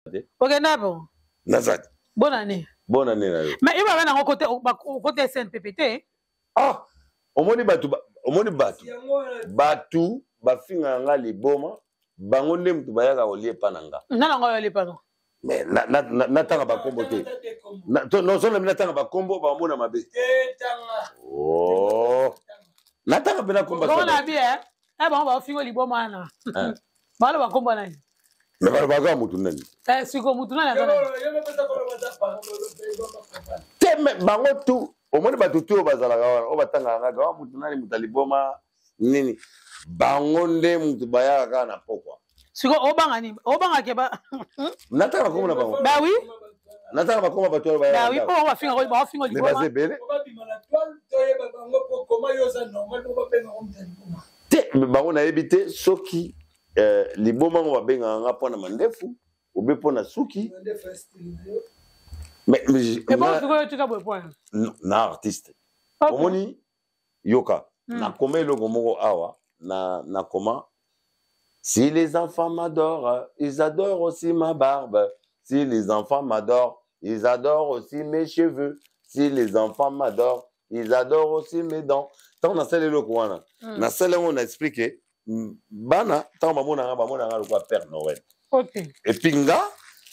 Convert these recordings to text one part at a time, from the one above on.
te. Okenda po? Naza te. Bonne année. Bonne année na yo. Mais yo baba nango côté côté SNPP te. Ah, omoni bato omoni bato bato bafingaka nga liboma bango nde moto bayaka kolia epa na nga. Nana ngo ya lipa no. Mais natanga bakombo te. Nozonga natanga bakombo bamona mabe. Oh. Natanga mpe nakomba. Bongo na bi eh. Eh bango bafingo liboma wana. Eh. Baloba kombo nani? Mais balobaka mutu nani? Eh, siko mutu nani aza nani? Te me bango tu omoni bato tu oyo bazalaka wana oyo batangaka ngaka wa mutu nani moto aliboma nini bango nde mutu bayaka kaka na pokwa. Siko obanga nini? Obanga ke ba natanga bakombo na bango. Bah oui. Natanga bakombo bato oyo bayaka. Bah oui, po bafinga ko bafinga liboma. Mais baza ebele. Te bango nayebi te soki eh, liboma ngo babengaka nga mpo na mandefu obe mpo na suki na artiste omoni yoka nakoma eloko moko awa na nakoma si les enfants m'adorent ils adorent aussi ma barbe si les enfants m'adorent ils adorent aussi mes cheveux si les enfants m'adorent ils adorent aussi mes dents ntango nasali eloko wana mm. nasali yango na explike bana ntango bamonaka bamonaka lokola père noël okay. epuis nga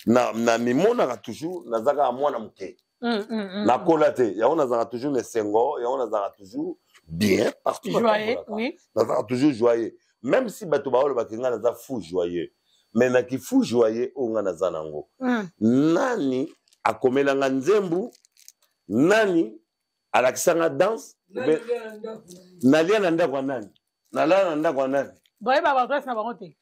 na, na mimonaka toujours naza kaka mwana moke mm, mm, mm. nakola te yango nazalaka toujours na esengo yango nazalaka toujours bien partout joyeux, oui. nazalaka toujours joyeux même si bato baolobaki nga naza fou joyeux mais na kifu joyeux oyo nga naza nango mm. nani akomela nga nzembu nani alakisa nga danse nalia na ndako ya nani nalala na ndako ya nani bayeba ba adresse na bango te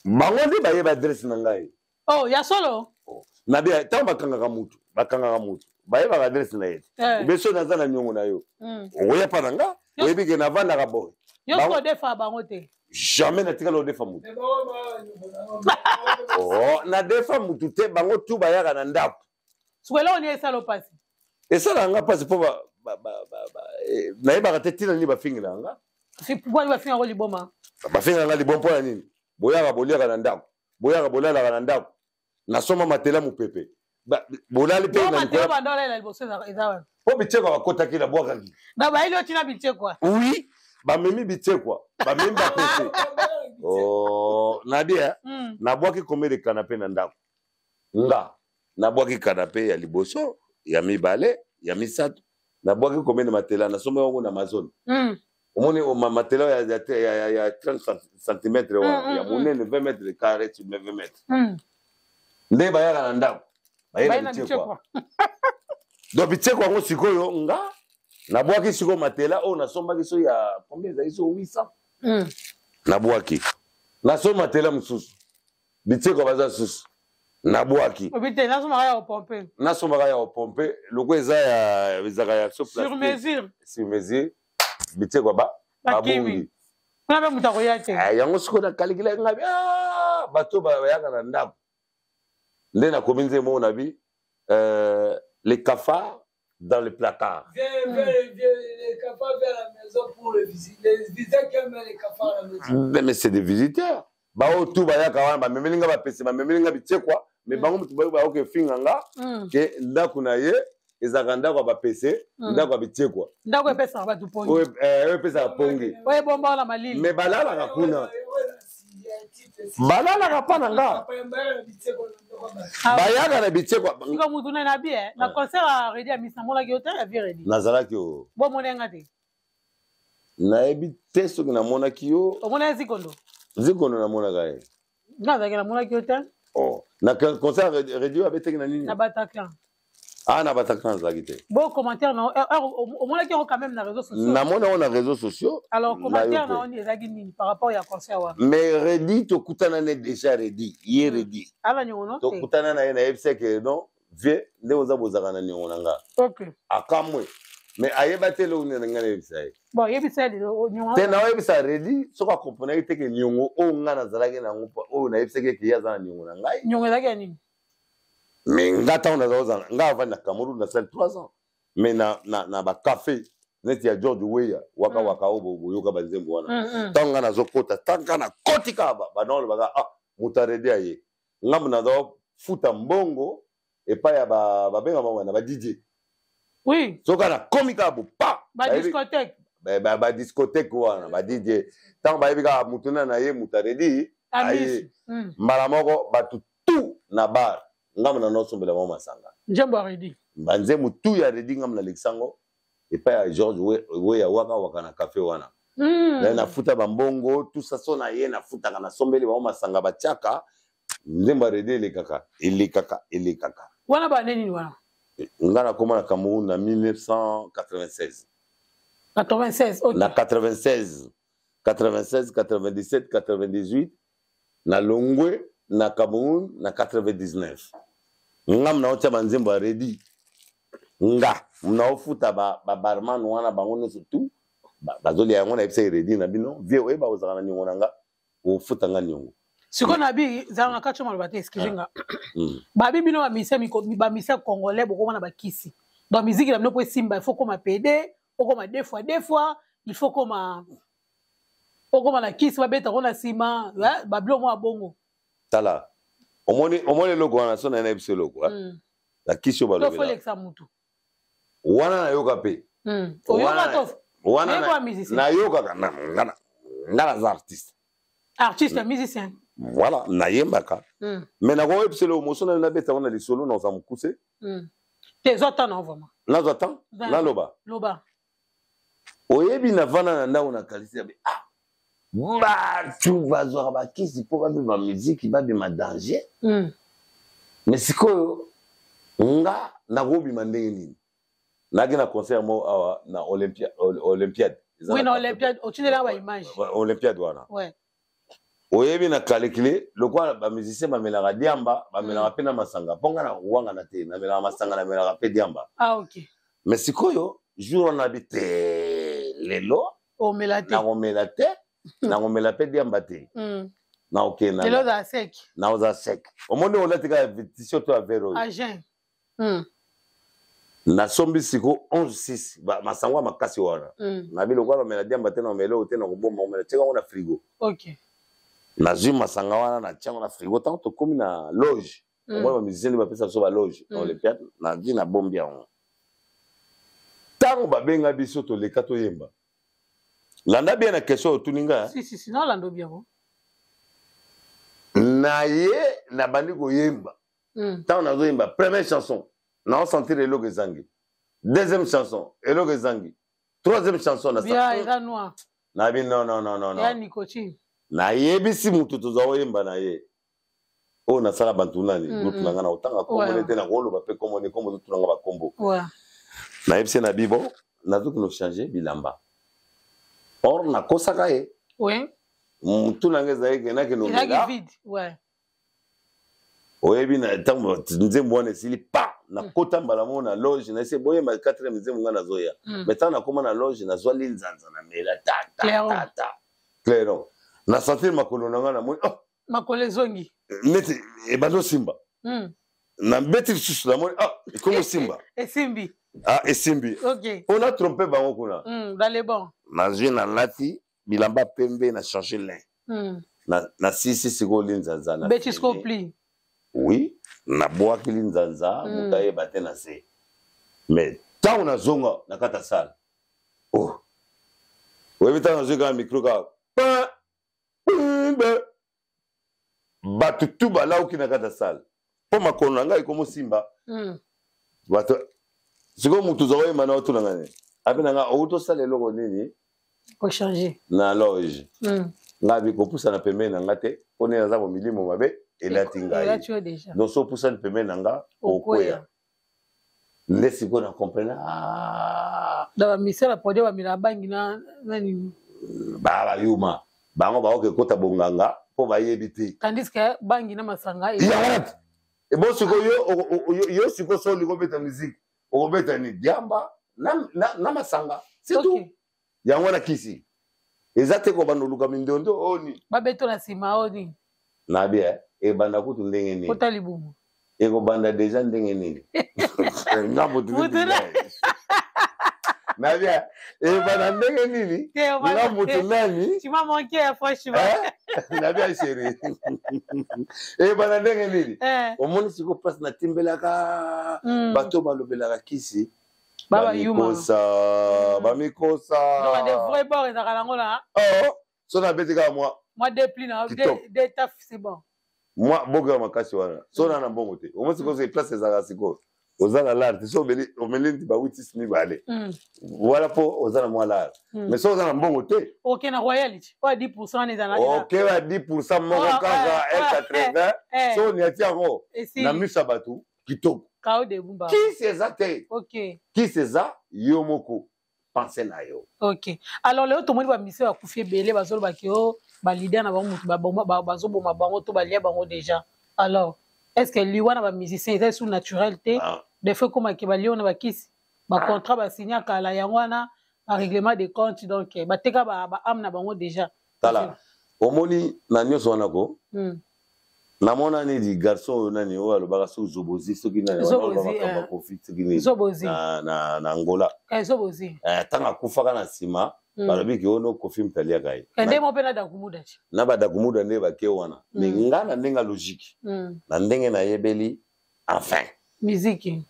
bango nde bayeba adresse na ngai oh ya solo oh. nabe ntango bakangaka mutu bakangaka mutu bayebaka adresse na ye te eh. obe so naza na niongo na yo hmm. okoya mpa na nga oyebi ke navandaka boye yo odefa bango te jamais natikala odefa mutu oh, nadefa mutu te bango tu bayaka na ndako sikoyo eloko nini esala mpasi esalaka nga mpasi mpo eh, nayebaka te ntina nini bafingelaka nga pourquoi bafingaka liboma bafingaka nga liboma mpo na nini boyaka boliaka na ndako boyaka bolalaka na ndako nasomba matela mopepe bolali mpe mpo bitsekwa bakotaki na bwakaki bayeli yo ntina bitsekwa oui bamemi bitsekwa bamemi bapese oh, nadia hmm. nabwaki combien de canape na ndako nga nabwaki canape ya liboso ya mibale ya misato nabwaki combien de matela nasomba yango na amazon mm. omoni matela ya, ya, ya, ya, ya 30 cm wana mm, ya mm, monene 20 mètre carré sur 20 mètre mm. nde bayaka na ndako baye Baye na na bitsekwa bitsekwa. donc bitsekwa yango sikoyo nga nabwaki sikoyo matela oyo nasombaki so ya combien ezali so 800 Mm. nabwaki nasombi matela mosusu bitsekwa baza susu nabwaki obi te nasomaka ya kopompe nasombaka ya kopompe loko eza ya ezalaka ya so sur mesure sur mesure bitsekwa ba babungi kuna mpe moto akoya te eh, yango sikoyo nakalikilaki ngai ah, bato bayaka na ndako nde nakomi nzembo moko na bi euh, les cafards dans le placard. Viens, viens, viens, les cafards viennent à la maison pour les visiter. Les visiteurs qui aiment les cafards à la maison. Mais, mais c'est des visiteurs. Baoyo tout bayaka wana bamemeli nga bapese bamemeli nga bitsekwa mais Mm. bango moto bayo bayoka efinga nga Mm. ke ndako na ye ezalaka ndako ya bapese Mm. ndako ya bitsekwa ndako epesaka bato pongi oyo eh, oyo epesaka pongi oyo ebomba wana malili mais balalaka kuna balalaka mpa na nga Ah, bayaka na bitsekwa siko mutu na nabi eh, na concert ya redi ya misi namonaki yo te ya vie redi nazalaki o bomona nga te nayebi te soki namonaki yo omona ye zikondo zikondo namonaka ye nga azalaki namonaki yo te oh. na concert radio abetaki na nini na bataclan ah na bataclan azalaki te bo commentaire na eh, eh, omonaki yango quand même na réseaux sociaux namoni yango na réseaux sociaux alors commentaire na yo ezalaki nini par rapport ya concert wana mais redi tokutana ne déjà redi ye hmm. redi ala niongo no tokutana na ye nayebisa ke non vie nde oza bozalaka na niongo na nga okay. akamwe mais ayeba te eloko nini na ngai nayebisa ye bon yebisa ye lelo niongo te naoyebisa redi soki akomprenaki te ke niongo oyo ngai nazalaki nango oyo nayebisaki eke ye aza na niongo na ngai niongo ezalaki ya nini mais nga ntango naza kozala nga avandi na cameroun nasali 3 ans mais na, na, na bacafe neti ya george weya waka mm. waka oyo boyoka banzembo wana mm, ntango mm. nga nazokota ntango nga nakoti kaka banaolobaka ah moto aredi aye. Ngambo naza futa mbongo epai ya babenga bango na ba DJ. Oui. Soki nakomi kaka bo pa. Ba discothèque. Ba discothèque wana ba DJ. Ntango bayebi kaka motu na ye moto aredi aye mbala moko bato tout na bar ngambo na nosombela bango masanga. Nzembo ya redi. Banzembo tout ya redi ngambo nalekisa yango epai ya George Weya waka waka na café wana. Nafuta bambongo tout ça so na ye nafutaka nasombeli bango masanga batiaka nzembo ya redi elekaka elekaka elekaka. Wana ba nini wana? Nga nakoma na Cameroun na 1996. 96, ok. Na 96, 96, 97, 98 na longwe na Cameroun na 99. Nga naotia banzembo ya redi. Nga naofuta ba barman wana bango nyonso tout bazolia yango na yebisa redi na bino vie oyeba ozalaka na niongo na nga ofuta nga niongo. Sikoyo na bi zala na kati maloba te, excuse nga. Babi bino ba musicien ba musicien congolais bokoma na bakisi. Donc musique na bino po esimba il faut koma PD, okoma deux fois deux fois, il faut koma okoma na kisi babeta ko na sima, ba bilo mwa bongo. Tala. Omoni omoni eloko wana so na yebisa eloko. La kisi oyo balobela. To faut mutu. Wana nayoka pe. Oyoka to. Wana nayokaka nga nga naza artiste. Artiste musicien. Voilà, nayembaka. Mais nakoyebisa eloko moso na nabeta ngo na lisolo na oza mokuse. Te zwa temps na vraiment. Nazwa temps? Naloba. Loba. Oyebi navanda na ndako na kalisi ya ah bato bazwaka bakisi mpo babima miziki babima danger. Mais sikoyo nga nakobima ndenge nini? Naki na concert moko awa na Olympiade. Oui, na Olympiade, otindela ba image. Olympiade wana. Ouais. Oyebi na calculer lokola ba musicien bamelaka diamba, bamelaka pe na masanga. Mpo nga na wangana te, namelaka masanga, namelaka pe diamba. Ah, OK. Mais sikoyo jour wana bi te lelo omela te. Nakomela te, nakomela pe diamba te. Na okenda. Lelo za sec. Na oza sec. Omoni olati kaka t-shirt ya vert oyo. Agent. Nasombi siko 11-6 masango ya makasi wana. Nabi lokola bamela diamba te na omela oyo te na kobomba omela tia yango na frigo. OK. Nazwi masanga wana na tia yango na frigo tango tokomi na loge. Omoni ba musicien nde bapesa biso ba loge na Olympiade, nazwi na bombi yango. Tango babenga biso toleka toyemba. Landa bien na question otuni nga. Si si si, nalanda bien ngo. Na ye nabandi koyemba. Tango nazoyemba première chanson, na sentir eloko ezangi. Deuxième chanson, eloko ezangi. Troisième chanson na Bia eza noir. Na bi non non non non non. Ya nicotine. Na yebisi mutu toza koyemba na ye. Oyo nasala bantu nani groupe na nga na otanga kombo ne te na koloba pe kombo ne kombo totuna nga ba kombo. Na yebisi na bibo nazoki no changer bilamba. Or nakosaka ye. Oui. Mutu na nga ezalaki ke nakende Ezalaki omela. vide, ouais. Oyebi na ntango nzembo wana esili pa nakota mbala moko na loge na ese boyemba quatrième nzembo nga nazoya. Mais ntango nakoma na loge nazwa linzanza na mela ta ta ta ta. Clairon. Na sentir makolo na nga namoni oh makolo ezongi. Neti ebandi osimba. Na mbeti lisusu namoni ah ekomi osimba. Esimbi. Ah esimbi. OK. On a trompé bango kuna. Dans les bons. Nazwi na lati bilamba pembe na changer lin. Na sisi sikoyo linzanza na beti sikoyo pli. Oui, nabwaki linzanza moto ayeba te na se. Mais ntango nazonga na kati ya salle. Oh. Oyebi ntango nazwi kaka micro kaka pa pimbe. Bato tu balauki na kati ya salle. Mpo makolo na ngai ekomi osimba. Bato sikoyo moto oza koyemba na otuna ngai nini? Ape na ngai outi osala eloko nini? Ochanger. Na loge. Ngai bi kopusana pembeni na ngai te mpo nini naza bomilimo mabe elati ngai. Elati yo déjà. Donc so opusani pembeni na ngai okweya. Nde sikoyo na comprendre. Ah. Na ba misala produit ba mila bangi na nani? Ba ba yuma. Bango ba oke kota bonganga mpo bayebi te. Tandis que bangi na masanga e. Yango wana. E bon sikoyo yo yo sikoyo so olingi obeta musique, okobeta ni diamba na masanga. C'est tout. Yango wana kisi. Eza te kobanda oluka mindondo oni. Babeto na sima oni. Na bien, ebanda kutu ndenge nini? Kota libumu. Ekobanda déjà ndenge nini? Nga motu nini? Na bien, ebanda ndenge nini? Nga motu nani? Tu m'as manqué, franchement. Nabi ya chéri, ebanda ndenge nini? Omoni sikoyo place natimbelaka bato balobelaka kisi, bamikosa, bamikosa. Vrai bord ezalaka nango na Oh, so nabeti kaka mwa mwa deux plis na deux taf, c'est bon. Mwa boka makasi wana, so na mbongo te. Omoni sikoyo place ezalaka, sikoyo oza na lar te. So omeli nti bawitisi mibale wala, mpo oza na mwa lar. Mais so oza na mbongo te, oke na Royal oyo 10% wana ezala. Oke ba 10% moko kaka, 1,80. So oniati yango na miso ya bato, kitoko. Kisi eza te, kisi eza yo moko, pense na yo. Ok, alors lelo tomoni bamusiciens bakufi ebele, bazolobaki o baleader na bango motu bazoboma bango to balia bango déjà. Alors est ce que liwa na bamusicien eza esu naturel te? Ah. Des fois ekomaki balia na bakisi, bacontrat basinya kala, yango wana barèglement de compte, donc bateka baâme na bango déjà. Tala, omoni na nyonso wana ko namona nini, garçon oyo nani oyo alobaka soki Zobozi, soki nani makambo Kofi, soki nini na Angola, ntango akufaka na nsima, balobi ke ono Kofi moto aliaka ye. Na badakumuda nde bake wana. Mais nga na ndenge ya logique, na ndenge nayebeli, enfin musique,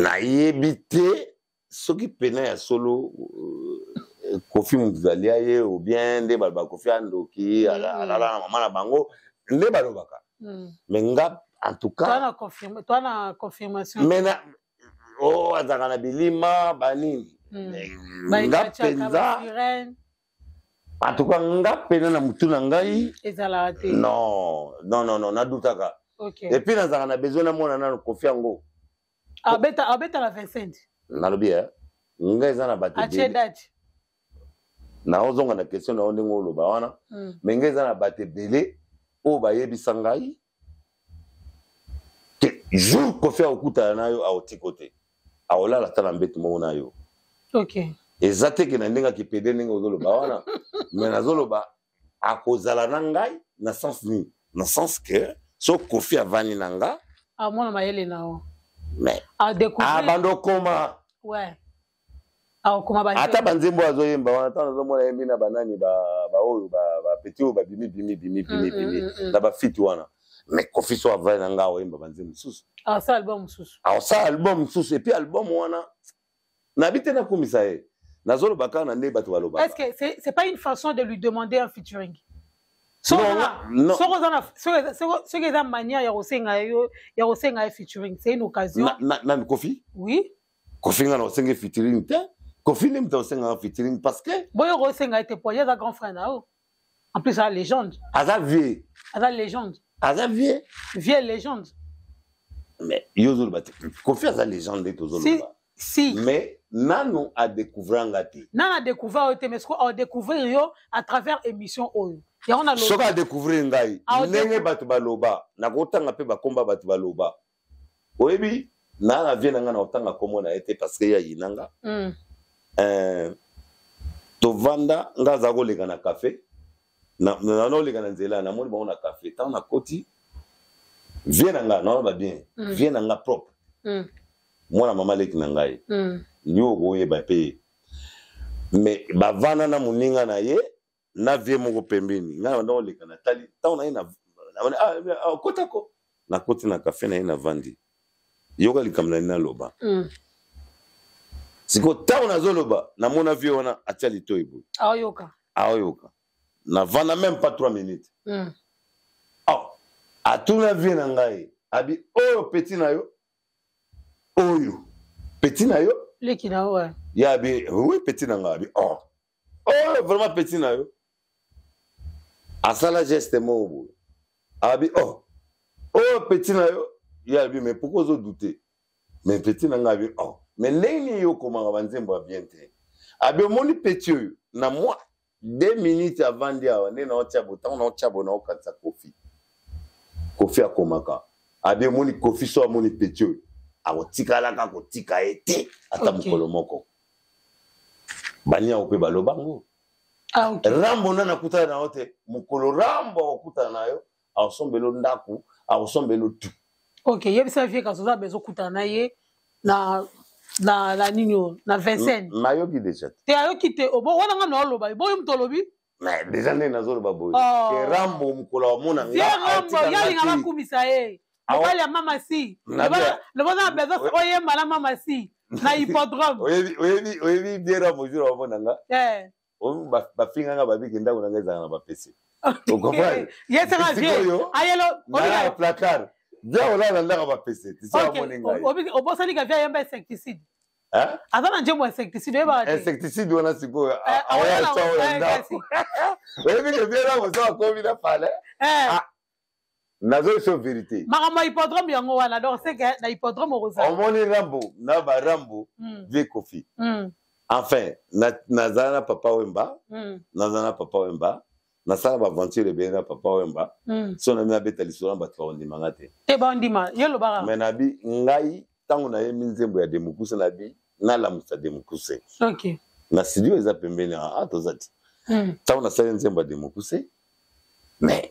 nayebi te soki pena ya solo Kofi moto alia ye ou bien nde balobaka Kofi andoki, alala na mama na bango, nde balobaka. Mais nga en tout cas, toi na confirmation. Mais na oh, azalaka na bilima banini. Nga mpenza, en tout cas nga pena na mutu na ngai, ezalaka te. Non, non, non, non, nadutaka. Et puis nazalaka na besoin namona nano Kofi yango. Abeta, abeta la 25. Nalobi e nga eza na bato. Atie date. Naozonga na question na yo ndenge oloba wana. Mais nga eza na bato ebele oyo bayebisa ngai te, jour Kofi akokutana na yo, aotiko te, aolala ata na mbeto moko na yo. Eza te ke na ndenge akipede ndenge ozoloba wana, mais nazoloba akozala na ngai na sens nini? Na sens ke so Kofi avandi na nga, amona mayele na yo. Mais abanda okoma ata banzembo azoyemba wana, ntango nazomona yembi na banani, baoyo bapeti oyo babimi bimi bimi bimi bimi na bafiti wana. Mais Kofi so avandi na nga, aoyemba banzembo mosusu. Asala album mosusu. Aosala album mosusu. Et puis album wana, nabi te nakumisa ye, nazoloba kaka na nde bato balobaka. Est-ce que c'est pas une façon de lui demander un featuring? Non. Soki eza manière ya kosenga yo, ya kosenga ye featuring, c'est une occasion. Nani, Kofi? Oui. Kofi, nga na osenge featuring te. Kofi nde moto osengaka featuring parce que Boyo kosenga ye te po ye aza grand frère na yo, en plus aza légende. Aza vieux. Aza légende. Aza vieux. Vieux légende. Mais yo ozoloba te, Kofi aza légende nde tozoloba. Si. Mais nanu adécouvrir nga te. Nanu adécouvrir oyo te, mais siko adécouvrir yo à travers émission oyo, yango na Soki adécouvrir ngai ndenge bato baloba, nakotanga mpe bakomba bato baloba. Oyebi naa na vie na ngai, na kotanga kombo na ye te parce que ye ayina nga. Tovanda, nga aza koleka na café, naoleka na nzela, namoni bango na café. Ntango nakoti, vie na nga naoloba bien, vie na nga propre, mwana mama leki na ngai, yo okoyeba mpe. Mais bavanda na moninga na ye na vie moko pembeni. Ngai na banda koleka, natali ntango na ye, kotako nakoti na café na ye, navandi, yoka likambo na ye naloba. Sikoyo ntango nazoloba, namona vie wana atia litoi boye. Aoyoka. Aoyoka. Navanda même pas 3 minutes. Oh, atuna vie na ngai, abi oyo petit na yo, oyo petit na yo. Leki na yo. Ye abi oui, petit na ngai. Abi oh, oyo vraiment petit na yo. Asala geste moko boye, abi oh, oyo petit na yo. Ye abi mais pourquoi ozodouter? Mais petit na ngai. Abi oh, mais ndenge nini yo okomaka banzembo ya bien te? Abi omoni petit oyo, na mwa 2 minutes avandi awa, nde naotia bo, ntango naotia bo, naokanisa Kofi. Kofi akomaka. Abi omoni Kofi, so amoni petit oyo, akotikalaka kotika ye te ata mokolo moko. Baniango mpe baloba ngo. Rambo nani akutana na yo te, mokolo Rambo akokutana na yo, akosombela ndako, akosombela tu. Ok, yebisa vie kasi oza bezokutana na ye na nini oyo na Vincennes. Nayoki déjà. Te, ayoki te. Obo wana nga na oloba boyo moto olobi. Mais déjà ndenge nazoloba boye, Oh. ke Rambo mokolo amona Vieux Rambo, ye alinga bakumisa ye, mobali ya mama si. Loboza na besoin oyemba na mama si na hippodrome. Oyebi bien, Rambo jour amona nga, bafinganga, babiki ndako na ngai ezalaka na bapese, ocomprendre? Ye sanga vieux ayelo. Na placard bien, olala ndako bapese tisi amoni ngai. Obosani ka vieux ayemba insecticide. Aza na nzembo insecticide, oyebaka te? Insecticide wana sikoyo oya tya oyo ndako. Oyebi ke vieux Rambo so akomi na palais, nazoyesa vérité. Makambo ya hippodrome yango wana, donc c'est que na hippodrome okozala. Omoni Rambo na barambo, vieux Kofi, enfin nazala na Papa Wemba, nazala na Papa Wemba, nasala baaventure ebele na Papa Wemba. So nami nabeta lisolo na bato, bakondimanga te. Te, bandima, yo lobaka. Mais nabi ngai, ntango nayembi nzembo ya Demukuse, nabi nalamusa Demukuse na studio eza pembeni. A toza ti ntango nasali nzembo ya Demukuse, mais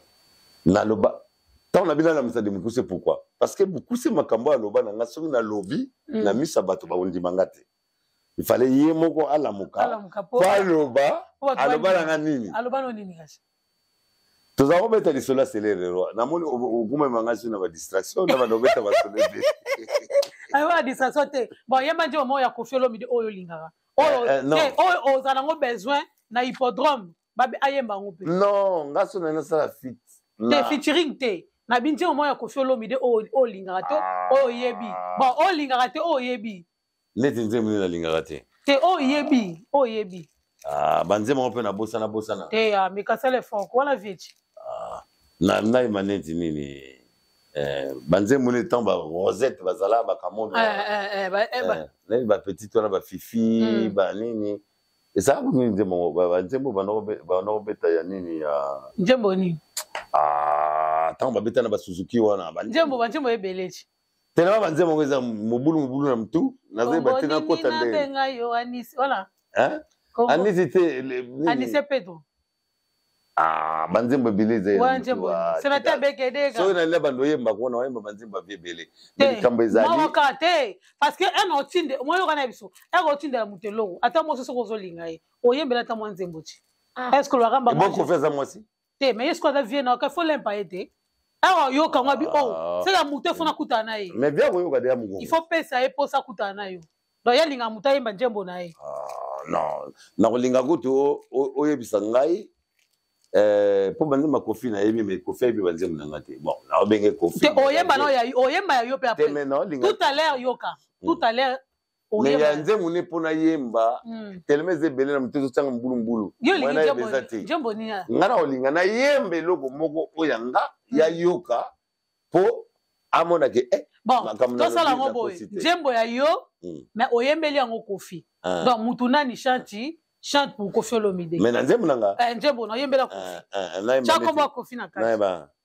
naloba, ntango nabi nalamusa Demukuse, pourquoi? Parce que Mukuse, makambo aloba na nga, soki nalobi na miso ya bato, bakondimanga te. Il fallait ye moko alamuka po aloba. Aloba na nga nini? Aloba no nini kasi? Toza kobeta lisolo ya Selerero. Namoni okumema nga so na badistraction na bando obeta basolo ebele. Ayo, distraction te. Bon, yemba nzembo moko ya Kofi Olomide oyo olingaka, oyo oyo oza nango besoin na hippodrome, babe ayemba yango mpe. Non, nga so na nasala feat. Te, featuring te. Na binzembo moko ya Kofi Olomide oyo olingaka te, oyo oyebi. Bon, oyo olingaka te, oyo oyebi. Neti nzembo nini nalingaka te? Te, oyo oyebi, oyo oyebi. Ah, banzembo yango mpe nabosana bosana. Te, ah, mikasala effort wana, vieci. Ah, nayeba neti nini, banzembo nini, ntango barosette bazala bakamono, neti bapetite wana, bafifi, banini, ezalaka nini nzembo yango, banzembo banda kobeta ya nini ya Nzembo nini? Ntango babeta na basuzuki wana. Nzembo, banzembo ebele ti. Telema, banzembo yango eza mobulu mobulu na mutu, nazoyeba te nakota ndenge. Voilà. Anisi te. Anise Pedro. Ah, banzembo ebele. Eza soki nalia bando oyemba kuna, oyemba banzembo avi ebele, mais likambo ezali te, parce que ene otinde moyoka na biso, eke otindela moto eloko, ata mwasi, soki ozolinga ye, oyembela ata mwa nzembo ti. Est ce que olobaka? Kofi aza mwasi? Te, mais ye soki aza vieux na oka, faut lempa ye te. Awa oyoka ngo abi o seka moto efo nakutana na ye. Mais bien, koyoka deya mokongo. Il faut pesa ye mposa akutana na yo. Donc ye alingaka moto ayemba nzembo na ye. Non, nakolinga kutu oyebisa ngai mpo banzembo ya Kofi nayebi, mais Kofi ayebi banzembo na nga te. Bon, naobenge Kofi. Te, oyemba na oyemba ya yo mpe après tout à l'heure, yoka tout à l'heure. Mais ya nzembo ne mpo nayemba, telema eza ebele na moto, ezotanga mbulu mbulu, nayeba eza te. Nga na kolinga nayemba eloko moko oyo ya nga yayoka mpo amonake. Bon, tosala yango boye: nzembo ya yo, mais oyembeli yango Kofi. Donc mutu nani chante, chante pour Kofi Olomide. Mais na nzembo na nga? Nzembo na oyembela Kofi, tia kombo ya Kofi na kati.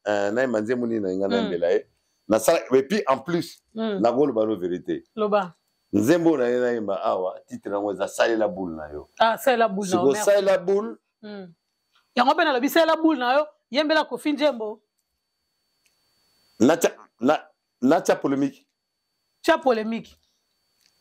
Nayemba nzembo nini na nga nayembela ye? Nasala, et puis en plus nakoloba no vérité. Loba. Nzembo oyo naye nayemba awa, titre yango eza "Salela boule na yo". Ah, "Salela boule na yo". Siko "Salela boule". Yango mpe nalobi, salela boule na yo, yembela Kofi nzembo. Natia polémique. Tia polémique.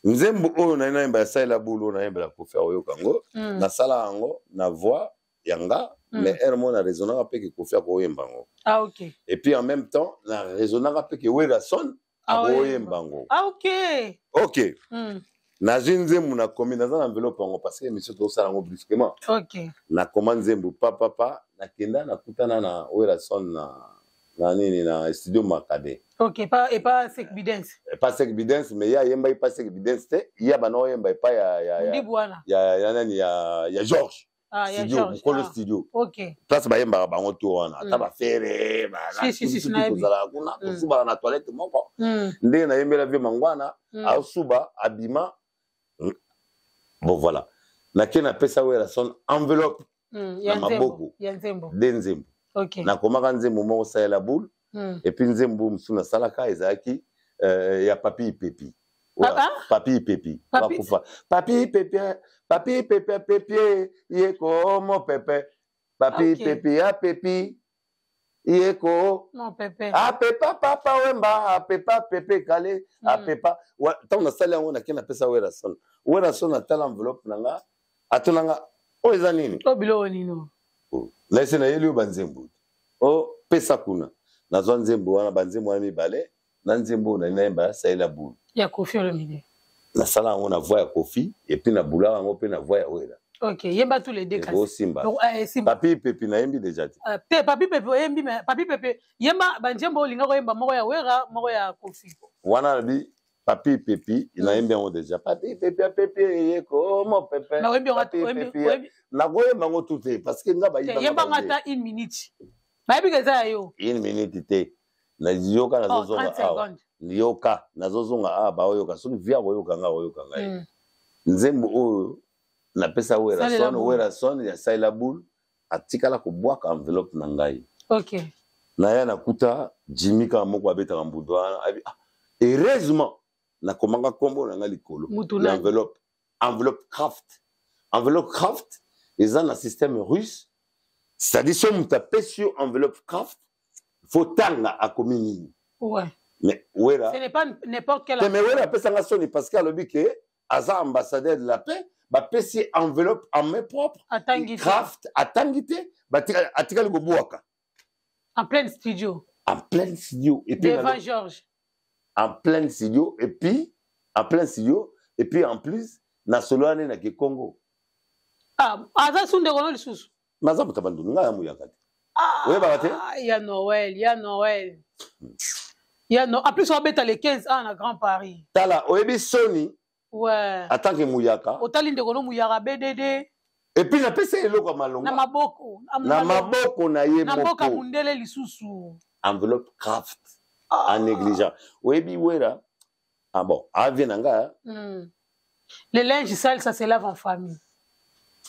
Nzembo oyo naye nayemba ya "Salela boule" oyo nayembela Kofi, akoyoka yango. Nasala yango na voix ya nga, mais heure moko na raisonnaka mpe ke Kofi akoyemba yango. Ah, ok. Et puis en même temps na raisonnaka mpe ke Werrason akoyemba yango. Ah, ok. Ok. Nazwi nzembo, nakomi, naza na enveloppe yango, parce que émission tozosala yango brusquement. Nakoma nzembo papapa, nakenda, nakutana na Werrason na nini, na studio Makade. Ok, pas et pas Sek Bidens. Pas Sek Bidens, mais ye ayembaki pas Sek Bidens te, ye abanda oyemba epai ya ya ya ya nani, ya George. Ah, studio mokolo. Ah. Studio place bayembaka bango to wana, ata bafere tozalaka kuna, tosubaka na toilette moko. Ndenge nayembela vieux Mangwana, aosuba, abima. Bon, voilà, nake napesa Werrason enveloppe na maboko de nzembo. Nakomaka nzembo moko, "Salela boule", et puis nzembo mosusu nasalaka ezalaki ya Papi Ipepi. Papi Ipepi bakufa, Papi Ipepi, Papi Ipepi apepi ye komo pepe, Papi Ipepi apepi ye ko apepa Papa Wemba, apepa Pepe Kale, apepa. Ntango nasali yango, nake napesa Werrason. Werrason atala enveloppe na nga, atunanga: "Oyo eza nini?" Biloko nini? Oh. Nayese nayeli yo banzembo o oh, pesa kuna nazwa nzembo wana banzembo wana mibale na nzembo oyo nali nayemba salela bulu ya Koffi Olomide. Nasala yango na voix ya Koffi et puis na bula yango mpe na voix ya Wera. Ok, yemba tous les deux kasi. Ekosimba. Donc, esimba. Papi Pepi nayembi déjà te. Te Papi Pepi oyembi mais Papi Pepe yemba banzembo olinga koyemba moko ya Wera moko ya Koffi. Wana nabi Papi Pepi nayembi yango déjà. Papi Pepi apepi eye komo pepe. Mais oyembi yango oyembi nakoyemba yango tout te parce que nga bayiba. Yemba ngo ata une minute. Bayebi ke eza ya yo. Une minute te. Nayoka nazozonga awa. Yoka nazozonga awa baoyoka soki via koyoka nga oyoka ngai. Nzembo oyo napesa Werrason, Werrason ya Salela Boule atikala kobwaka enveloppe na ngai. Okay. Naya nakuta Jimmy kaka moko abetaka mbudu wana abi ah, heureusement nakomaka nkombo na ngai likolo ya enveloppe, enveloppe craft. Enveloppe craft eza na système russe, c'est-à-dire so moto apesi yo enveloppe craft faut tanga akomi nini. Ouais. Mais Wera, ce n'est pas n'importe quel. Mais Wera apesanga soni parce que alobi ke aza ambassadeur de la paix, bapesi enveloppe en main propre, atangi craft atangi te, atikali kobwaka en plein studio, en plein studio et puis devant Georges, en plein studio et puis en plein studio et puis en plus na solo ane na Kikongo. Ah, aza sunde kono lisusu. Naza moto bandundu ngai ya muyaka te. Oyebaka te? Ya Noël, ya Noël. Ya no, en plus on beta les 15 ans na Grand Paris. Tala, oyebi soni. Ouais. En tant que muyaka. Otali ndeko no muyaka BDD. Et puis napesa eloko ya malonga. Na maboko. Na maboko na ye moko. Na mboka mundele lisusu. Enveloppe craft. Ah. En négligent. Oyebi Wera. Ah bon, avie na nga. Le linge sale, ça se lave en famille.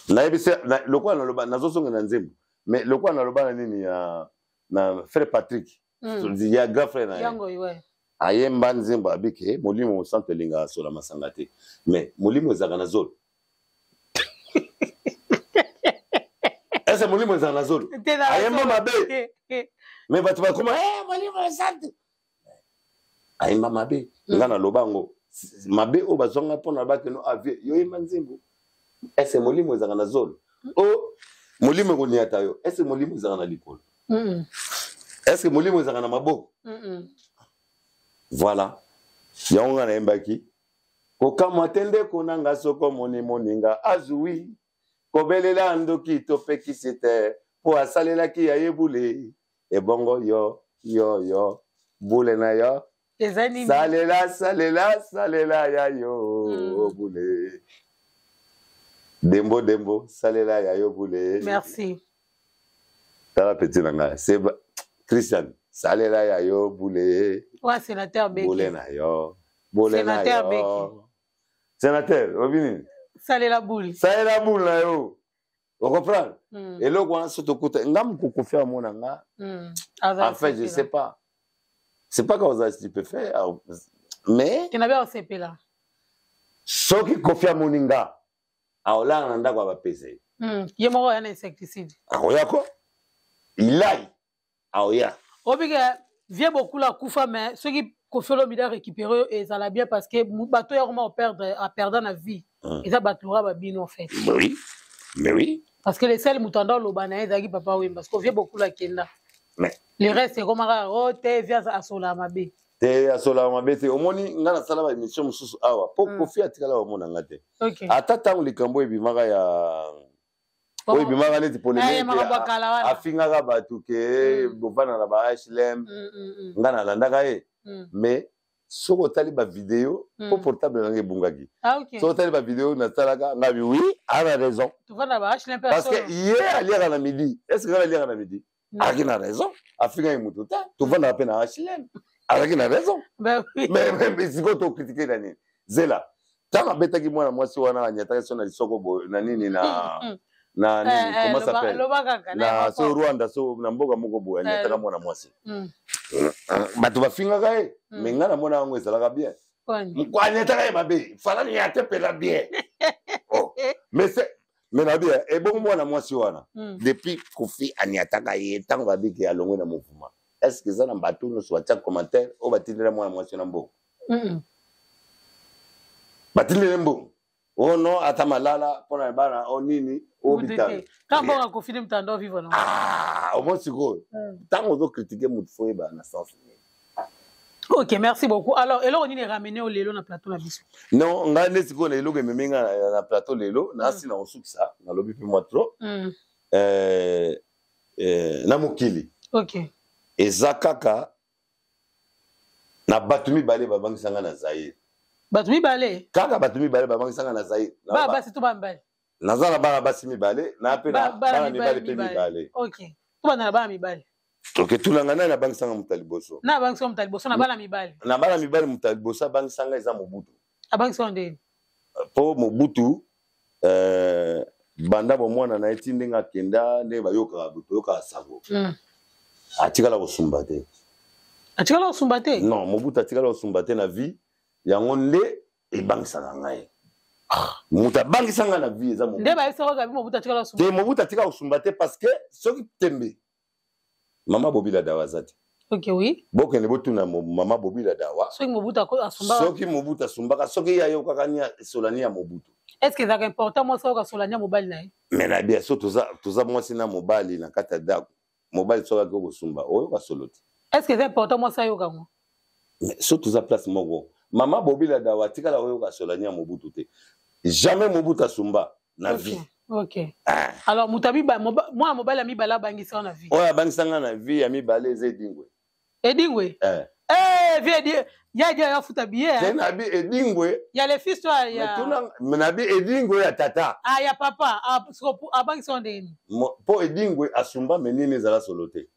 Nayebi se lokola naloba nazozonga na nzembo. Mais lokola naloba na nini ya na frère Patrick. Ya grand frère na ye. Yango ouais. Ayemba nzembo abike molimo mosantu elingaka sola masanga te. Mais molimo ezalaka na zolo. Ese molimo ezalaka na zolo. Ayemba mabe. Mais bato bakoma eh molimo mosantu. Ayemba mabe. Nga naloba yango mabe oyo bazwanga mpona bakeno avie yo yemba nzembo. Ese molimo ezalaka na zolo. O molimo ekoniata yo. Ese molimo ezalaka na likolo. Est-ce que molimo ezalaka na maboko? Voilà. Yango nga nayembaki kokamwa te ndeko na nga soko moni moninga azwi kobelela ndoki topekisi te po asalelaki ya ye bule ebongo yo yo yo bule na yo eza nini? Salela salela salela ya yo bule dembo dembo salela ya yo bule. Merci. Tala petit na ngai c'est Christian salela ya yo bule. Ouais, sénateur Beki. Bule na yo. Bule na sénateur yo. Beki. Sénateur, obi nini? Salela bule. Salela bule na yo. Vous comprenez? Eloko wana soki tokuta nga mokokofi amona nga. En fait, je sais pas. C'est pas comme ça tu peux faire, mais tu n'avais osepela. Soki Koffi amoni nga aolala na ndako ya bapese. Ye moko ya na insecticide. Akoya ko? Ilai aoya. Obike vieux Bokula kufa mais soki Koffi Olomide a récupéré ezala bien parce que bato ya koma perdre a perdre na vie. Eza bato ba bino en fait. Oui. Mais oui. Parce que les seuls mutanda loba na ezaki papa Wemba parce que vieux Bokula kenda. Mais le reste comme kaka o te vieux asola mabe. Te asola mabe te omoni nga na sala ba émission mususu awa po Koffi atikala ba mona nga te. Ata tango likambo ebimaka ya oyo ebimaka neti polémique afingaka bato ke bovanda na ba HLM nga nalandaka ye. Mais soki otali ba vidéo po portable nanga ebungaki. Soki otali ba vidéo nasalaka nga bi oui a raison. Parce que ye aliaka na midi. Est-ce que nga aliaka na midi? Azalaki na raison. Afingaki moto te. Tovandaka mpe na HLM. Azalaki na raison. Mais sikoyo tocritiquer na nini? Zela. Ntango abetaki mwana mwasi wana anyataki so na lisoko boye na nini na na nini comment s'appelle? Na so Rwanda so na mboka moko boye anyataka mwana mwasi. Bato bafingaka ye. Mais nga namona yango ezalaka bien. Anyataka ye mabe. Falani ya te pela bien. Oh. Mais c'est mais na bien et bon mwana mwasi wana depuis Koffi anyataka ye ntango babiki alongwe na mouvement. Est-ce que ça na bato nyonso batia commentaire oyo batindela mwana mwasi na mbongo? Batindela mbongo. Oh non, ata malala mpona bana o nini o bitano. Quand bon akofi nde moto ando vivre non. Ah, omoni sikoyo. Ntango ozo critiquer moto fo oyeba na sens nini. Ok, merci beaucoup. Alors, eloko nini ramener au lelo na plateau na biso? Non, ngai nde sikoyo na eloko ememi ngai na plateau lelo, nasi na kosukisa, nalobi mpe mwa trop. Na mokili. Ok. Eza kaka na bato mibale babangisa ngai na Zaïre. Bato mibale? Kaka bato mibale babangisa ngai na Zaïre. Ba basi to ba mibale? Naza na bana basi mibale, na mpe na bana mibale mpe mibale. Ok. Tobanda na bana mibale. Ok, tunanga nani abangisa nga moto ya liboso? Na abangisa moto ya liboso na bana mibale. Na bana mibale moto ya liboso abangisa nga eza Mobutu. Abangisa ndeni? Po Mobutu banda bomwana na ye ti ndenge akenda, ndenge bayokaka, toyokaka sango. Atikala kosumba te. Atikala kosumba te? Non, Mobutu atikala kosumba te na vie. Yango nde ebangisaka ngai. Moto abangisa ngai na vie eza Mobutu. Nde bayebisaka kaka Mobutu atikala kosumba. Te, Mobutu atikala kosumba te parce que soki tembe Mama Bobila Dawa aza te. Ok, oui. Bokende botuna Mama Bobila Dawa. Soki Mobutu asumbaka. Soki Mobutu asumbaka, soki ye ayokaka ni solani ya Mobutu. Est-ce que ezalaka important mwasi ayoka solani ya mobali na ye? Mais na bien, so toza mwasi na mobali na kati ya ndako. Mobali soki akoki kosumba, oyoka solo te. Est-ce que eza important mwasi ayoka yango? Mais so toza place moko. Mama Bobila Dawa atikala oyoka solani ya Mobutu te. Jamais Mobutu asumba na vie. Ok. Ah. Alors moto mwana mobali ya mibale abangisa na vie. Oyo abangisa nga na vie ya mibale eza Edingwe. Edingwe? Eh. Eh, vie Edi, ya Edi ya futa billet. Te na bi Edingwe. Ya le fils toi ya. Tuna na bi Edingwe ya tata. Ah ya papa, ah abangisa ndeni. Po Edingwe asumba mais nini ezala solo te.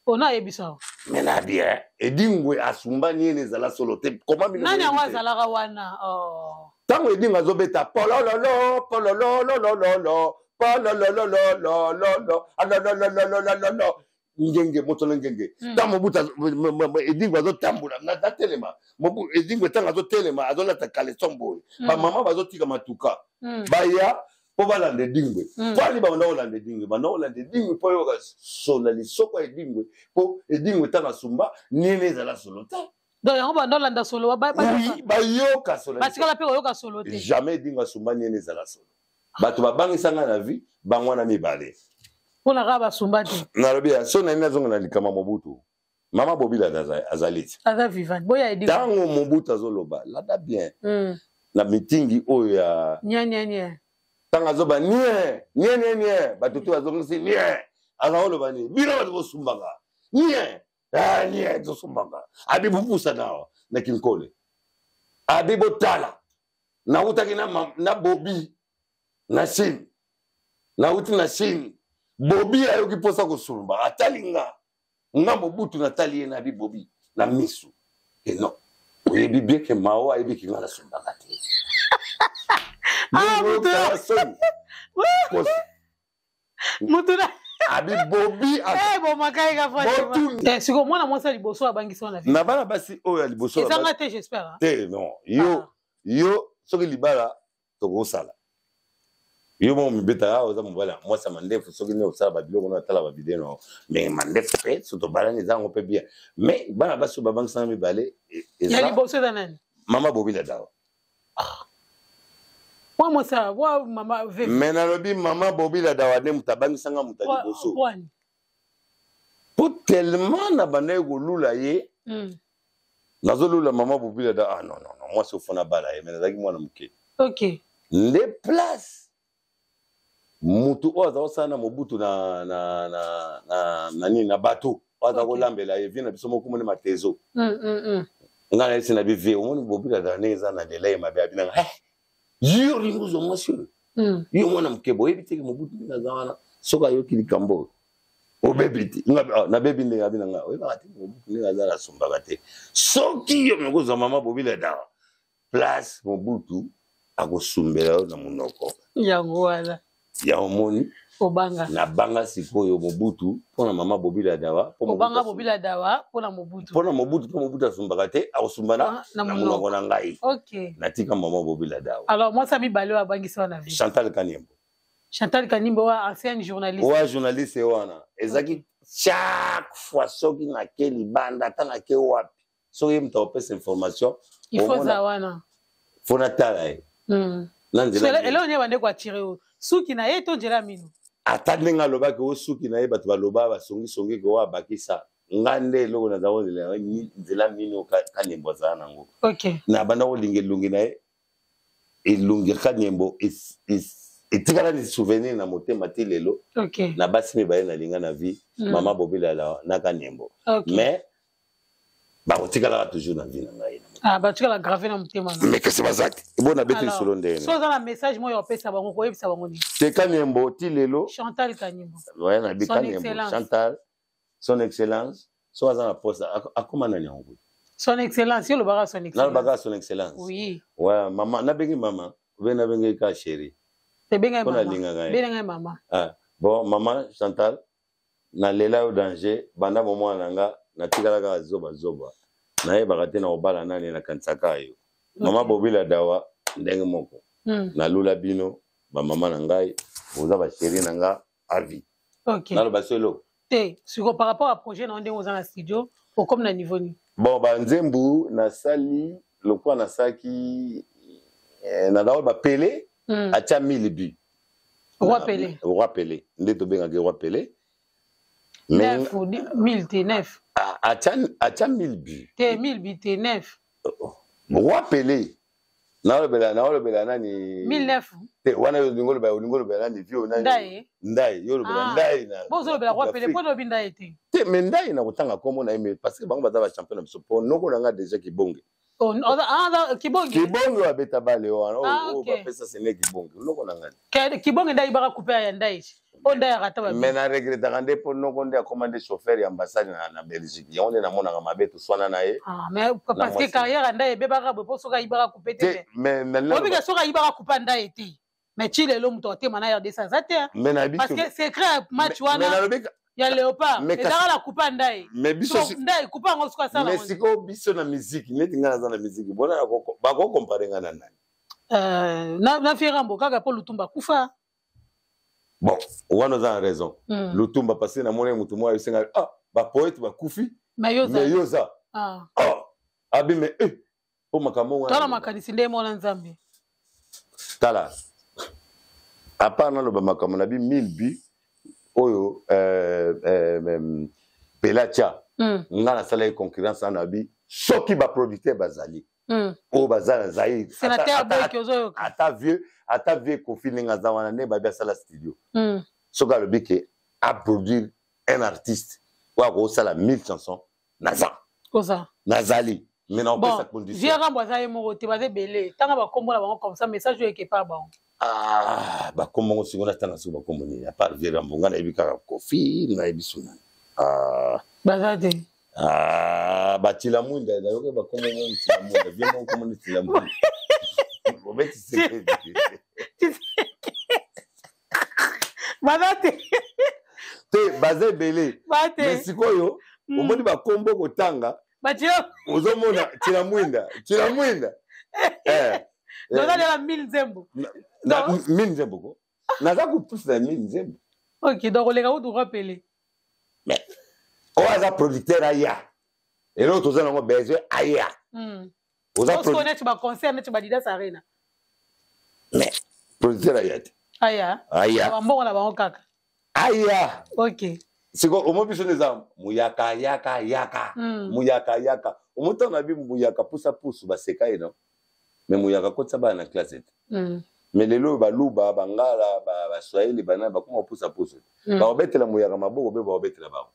Ona ayebisa. Mais na bi eh Edingwe asumba nini ezala solo te. Comment bino? Nani yango azalaka wana? Oh. Tango Edingwe azobeta polololo polololololo pololololololo alolololololo ngenge moto na ngenge. Tango Mobutu Edingwe azotambola natelema. Edingwe tango azotelema azolata caleçon boye. Ba mama bazotika matuka. Baya po balanda Edingwe. Po ali banda kolanda Edingwe, banda kolanda Edingwe po yoka sola lisoko ya Edingwe, po Edingwe tango asumba nini ezala solo te. Donc yango banda kolanda solo ba oui, bayoka solo. Batikala pe koyoka solo te. Jamais Edingwe asumba nini ezala solo. Bato babangisa nga na vie bango wana mibale. Pona kaka basumba te. Nalobi ya so na nini azonga na likama Mobutu. Mama Bobila azali ti. Aza vivant. Boya Edingwe. Tango Mobutu azoloba, landa bien. Na mitingi oyo ya Nya nya nya. Tango azoba nie, nie nie nie, bato to azongisi nie. Aza koloba nini? Bino bato bosumbaka. Nie. Ah nie tosumbaka. Abi bopusa na na Kinkole. Abi botala. Nautaki na Bobi na Chine. Nauti na Chine. Bobi ayoki posa kosumba, atali nga. Nga Mobutu natali ye na bi Bobi na misu. Et non. Oyebi bien que Mao ayebi ki nga nasumbaka te. Ah, mutu mutu na abi Bobi eh bon makai ka fa. Eh siko mwana mwasi ya liboso abangisi wana vie. Na bana basi oyo ya liboso. Ezanga te j'espère. Te non. Yo yo soki libala tokosala. Yo moko mibetaka awa oza mobali ya mwasi ya mandefu soki nde osala ba biloko na tala ba video na mais mandefu pe so tobalani eza yango pe bien. Mais bana basi oyo babangisanga mibale eza ya liboso eza nani? Mama Bobila Dawa. Wa mwasi wa mama ve. Mais nalobi mama Bobila Dawa nde moto abangisanga moto ya liboso. Po tellement na bandaki kolula ye. Nazolula mama Bobila Dawa, ah non non non, mwasi ofona bala ye, mais nazalaki mwana moke. Ok. Nde place mutu oyo aza kosala na Mobutu na na na na na nini na bateau oyo aza kolambela ye vie na biso moko mone matezo. Nga na yesi na bi vie omoni Bobila Dawa ndenge eza na lela ye mabe abinanga eh yo olingi ozwa mwasi oyo. Yo mwana moke boyebi te ke Mobutu ndenge aza wana soki ayoki likambo oyo obebi te nga nabebi ndenge abina nga oyebaka te Mobutu ndenge aza nasumbaka te soki yo moko ozwa mama Bobila Dawa place Mobutu akosumbela yo na monoko yango wana ya omoni obanga nabanga sikoyo Mobutu mpona mama Bobila Dawa obanga Bobila Dawa mpona Mobutu mpona Mobutu mpo Mobutu asumbaka te akosumba na monoko na ngai. Ok. Natika mama Bobila Dawa. Alors mwasi ya mibale oyo abangisi wana vie Chantal Kaniembo. Chantal Kaniembo wa ancienne journaliste. Wa journaliste wana ezaki chaque fois soki nake libanda ata nake wapi soki ye moto akopesa information il faut za wana faut natala ye. Na nzela eloko nini bande koatire yo, suki na ye to nzela ya mino? Ata ndenge alobaki o suki na ye, bato baloba basongisongi ke oyo abakisa. Nga nde eloko naza kozela, nzela mino Kanyembo azala nango. Na banda kolinga elongi na ye, elongi ya Kanyembo etikala ni souvenir na motema ti lelo. Na basi mibale nalinga na vie, mama Bobila na Kanyembo. Mais bakotikalaka toujours na vie na ngai. Ah, batikala grave na motema. Mais kasi baza te, bo nabeti lisolo ndenge. So oza na message moko ya kopesa bango, koyebisa bango nini? Te, Kanyembo ti lelo. Chantal Kanyembo. Oya na bi Kanyembo Chantal, son excellence, so aza na poste, akoma nani yango? Son excellence, yo olobaka son excellence. Nalobaka son excellence. Oui. Ouais, mama nabengi mama obe nabengi ka chéri. Ebengai mama, nalingaka ye. Bengai mama. Ah, bon, mama Chantal, nalela yo danger banda bomwana na nga. Natikala kaka zobazoba, nayebaka te na kobala nani, nakanisaka yo. Mama Bobila Dawa, ndenge moko. Nalula bino bamama na ngai, boza bachéri na nga à vie. Naloba so eloko. Te, siko par rapport à projet na yo, ndenge oza na studio, okomi na niveau nini? Bon, banzembu nasali lokola nasalaki naza bapele atia 1000 but. Roi Pelé. Roi Pelé nde tobengaki Roi Pelé. Neuf, 1000 te, neuf. Atia 1000 but. Te, 1000 but te, neuf. Roi Pelé, naolobela naolobela nani? 1009. Te, wana olingi olobela, olingi olobela nani, vieux nani? Ndaye. Ndaye, yo olobela Ndaye na Bozolobela Roi Pelé mpo lobi Ndaye te. Te, mais Ndaye na kotanga nkombo na ye, mais parce que bango baza bachampion na biso, mpo noko na nga déjà Kibonge. Oh, ah, Kibonge. Kibonge oyo abeta bale wana, oyo bapesa sene, Kibonge noko na ngai. Kibonge nde ayibaka coupe ya Ndaye, oyo Ndaye akata ba. Mais na regretaka nde mpo noko nde akoma nde chauffeur ya ambassade na Belgique. Yango nde namonaka mabe, toswana na ye. Ah, mais parce que carrière ya Ndaye ebebaka boye mpo soki ayibaka coupe te. Mais obika soki ayibaka coupe ya Ndaye te, mais ti lelo moto atema na RDC aza te. Mais nayebi. Parce que secret ya match wana ya Léopard ezalaka na coupe ya Ndaye. Mais biso Ndaye coupe yango soki asala. Mais sikoyo biso na musique, neti ngai naza na musique, bona bakocomparer ngai na nani? Na Fierambo kaka, mpo Lutumba akufa. Bon, wana oza na raison. Lutumba, parce que namoni motu moko ayebisinga: "Ah, bapoète bakufi, mais yo oza." Ah. Abi mais eh, mpo makambo wana. Tala makanisi nde mwana Nzambe. Tala, à part naloba makambo na bi 1000 but oyo Pela tia, nga nasalaki concurrence wana, bi soki baproducteur bazali oyo baza na Zaire, ata vieux, ata vieux Kofi ndenge aza wana, nde babi asala studio, soki alobi ke aproduire un artiste oyo akosala 1000 chansons, naza. Oza. Nazali, mais na opesa condition. Vieux Rambo aza ye moko te, baza ebele. Tanga bakombo na bango, comme ça message oyo ekepa bango. Ah, bakombo ngo sikoyo natanga soki bakombo nini? À part vieux Rambo, nga nayebi kaka Kofi, nayebi so nani? Ah. Baza te. Ah, batila mwinda, nayoki bakombo mo tila mwinda, vieux moko kombo ni tila mwinda, obeti sekedi. Baza te. Te, baza ebele. Mais sikoyo omoni bakombo kotanga, ozomona tila mwinda, tila mwinda. Oza lela 1000 nzembo. 1000 nzembo ko, naza kopusa na 1000 nzembo. Ok, donc oleka kutu Roi Pelé. Mais oyo aza producteur aya, eloko toza nango besoin, aya. Oza neti baconcert neti badidas Arena. Mais producteur aya te. Aya. Aya. Bambongo na bango kaka. Aya. Ok. Sikoyo omo biso nde eza muyaka yaka yaka, muyaka yaka. Omo ntango na bi muyaka pusa pusu, baseka ye no, mais muyaka akotisa bana na classe te. Mais lelo oyo baluba, bangala, baswahili, banani bakoma kopusa pusu, bakobetela muyaka maboko mpe bakobetela bango.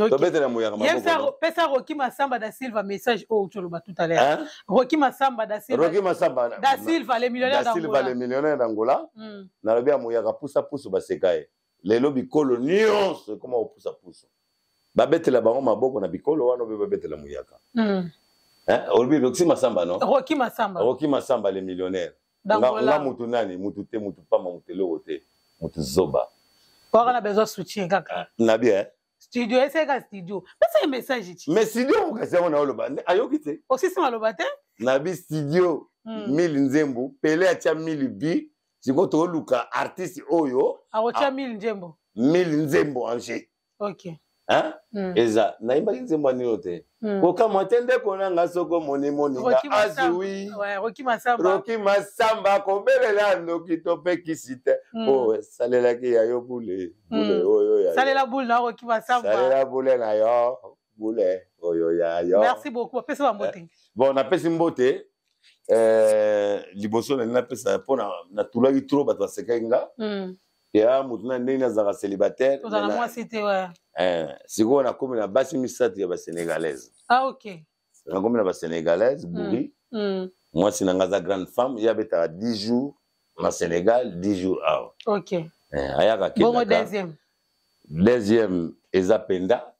Tobetela muyaka maboko. Pesa Roki Masamba da Silva message oyo toloba tout à l'heure. Roki Masamba da Silva. Roki Masamba da Silva, le millionnaire. Da Silva, le millionnaire d'Angola. Nalobi ya muyaka pusa pusu, baseka ye. Lelo bikolo nyonso ekoma kopusa pusu, babetela bango maboko na bikolo wana obe babetela muyaka. Olobi Roki Masamba, no? Roki Masamba. Roki Masamba le millionnaire. Nga mutu nani? Mutu te, mutu pamba, mutu eloko te, mutu zoba. Waka na besoin soutien kaka. Na bien. Studio eseka, studio, pesa ye message ti. Mais studio kasi yango na oloba, ayoki te. Osisi maloba te. Na bi studio 1000 nzembo, Pele atia 1000 bi, sikoyo toluka artiste oyo akotia 1000 nzembo. 1000 nzembo en jeu. Hein? Eza nayembaki nzembo ya nino te. Kokamwa te ndeko na nga soki omoni moninga azwi Roki Masamba kobelela ndoki to mpe kisi te. Po esalelaki ya yo bule bule oyo ya salela bule na Roki Masamba, salela bule na yo bule oyo ya yo. Merci beaucoup, apesi ba mbote. Bon, napesi mbote liboso nalingi napesa mpo natulaki trop, bato basekaki nga ya motu na ndenge nazalaka célibataire. Ozala mwasi te, ouais. Sikoyo nakomi na basi misato ya basénégalaise. Ah, ok. Nakomi na basénégalaise buri. Mwasi na nga aza grande femme, ye abetaka 10 jours na Sénégal, 10 jours awa. Ayaka. Bongo deuxième? Deuxième eza Penda.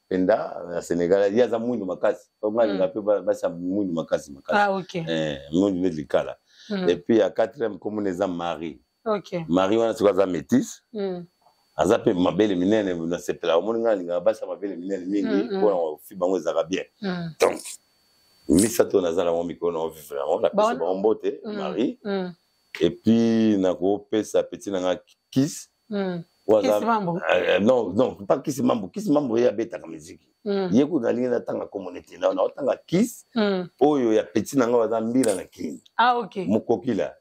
Penda na Sénégal, ye aza mwindu makasi. Nga alinga mpe basi ya mwindu makasi makasi. Ah, ok. Mwindu neti likala. Et puis ya quatrième komona eza Marie. Marie wana sikoyo aza métisse. Aza mpe mabele minene, nasepela. Omoni, ngai alingaka basi ya mabele minene mingi mpona fi bango ezalaka bien. Donc misato naza nango mikolo nango vivre yango, napesi bango mbote. Marie, et puis nakopesa petit na nga Kis. Non, non, pas Kis Mambo. Kis Mambo ye abetaka miziki. Ye kutu nalingi natanga kombo neti naotanga Kis oyo ya petit na nga aza mbila na Kini. Ah, ok. Mokokila.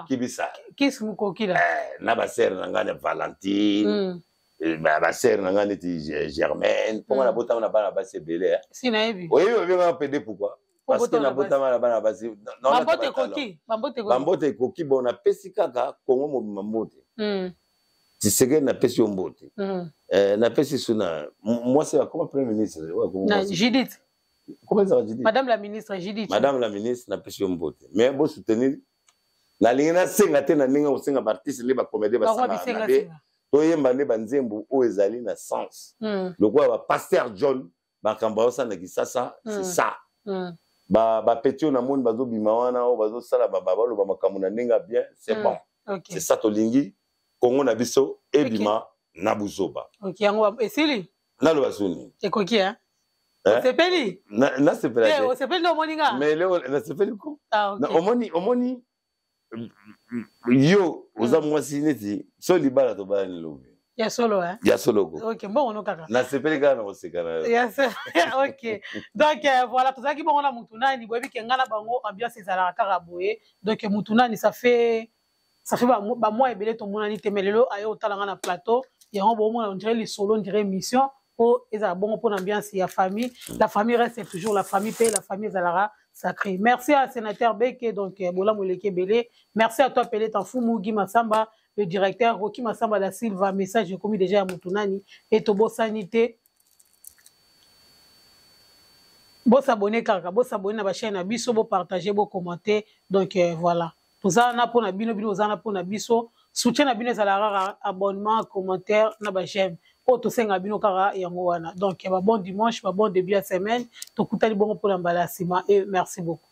Kibisa. Kis Mokokila. Na basere na ngai na Valentine, basere na ngai neti Germaine, mpo nga nabotama na bana basi ebele. Si, nayebi. Oyebi, babengaka pédé, pourquoi? Parce que nabotama na bana basi. Bambote ekoki, bambote ekoki. Bambote ekoki. Bon, napesi kaka Kongo mobima mbote. Tshisekedi, napesi yo mbote. Napesi su na mwasi akoma premier ministre. Judith. Comment ezalaka, Judith? Madame la ministre Judith. Madame la ministre, napesi yo mbote. Mais bosoutenir, nalingi nasenga te na ndenge kosenga baartiste nde bacomédien basangana te, toyemba nde banzembo oyo ezali na sens, lokola bapasteur John, makambo azosala na Kisasa, c'est ça. Bapeti oyo namoni bazobima wana, oyo bazosala, baloba makambo na ndenge ya bien, c'est bon, c'est ça tolingi. Kongo na biso ebima na buzoba. Yango esili. Naloba suni. Ekoki, osepeli? Nasepela te. Osepeli nde omoni nga. Mais leo nasepeli ko omoni, omoni yo oza mwasi neti so libala tobalani lobi. Ya solo, eh? Ya solo ko. Ok, mbongo no kaka. Nasepeli kaka na koseka na yo. Yes. Ok, donc voilà, tozalaki bongo na mutu nani. Boyebi ke nga na bango ambiance ezalaka kaka boye. Donc mutu nani, ça fait bamois ebele tomonani te, mais lelo aye otala nga na plateau. Yango bomona, on dirait lisolo, on dirait émission mpo ezala bongo mpona ambiance ya famille. La famille reste toujours la famille, mpe la famille ezalaka sacré. Merci à sénateur Beke, donc bolamu eleki ebele. Merci à toi Pele Tanfumu Guy Masamba, le directeur Roki Masamba da Silva. Message ekomi déjà ya mutu nani e tobosani te. Bosabone kaka, bosabone na bachaîne na biso, bopartage, bocommenter. Donc voilà, toza wana mpona bino, bino oza wana mpona biso. Soutien na bino ezalaka kaka abonnement, commentaire na baj'aime oyo tosenga bino kaka yango wana. Donc ba bon dimanche, ba bon début ya semaine. Tokutani bongo mpona mbala ya nsima et merci beaucoup.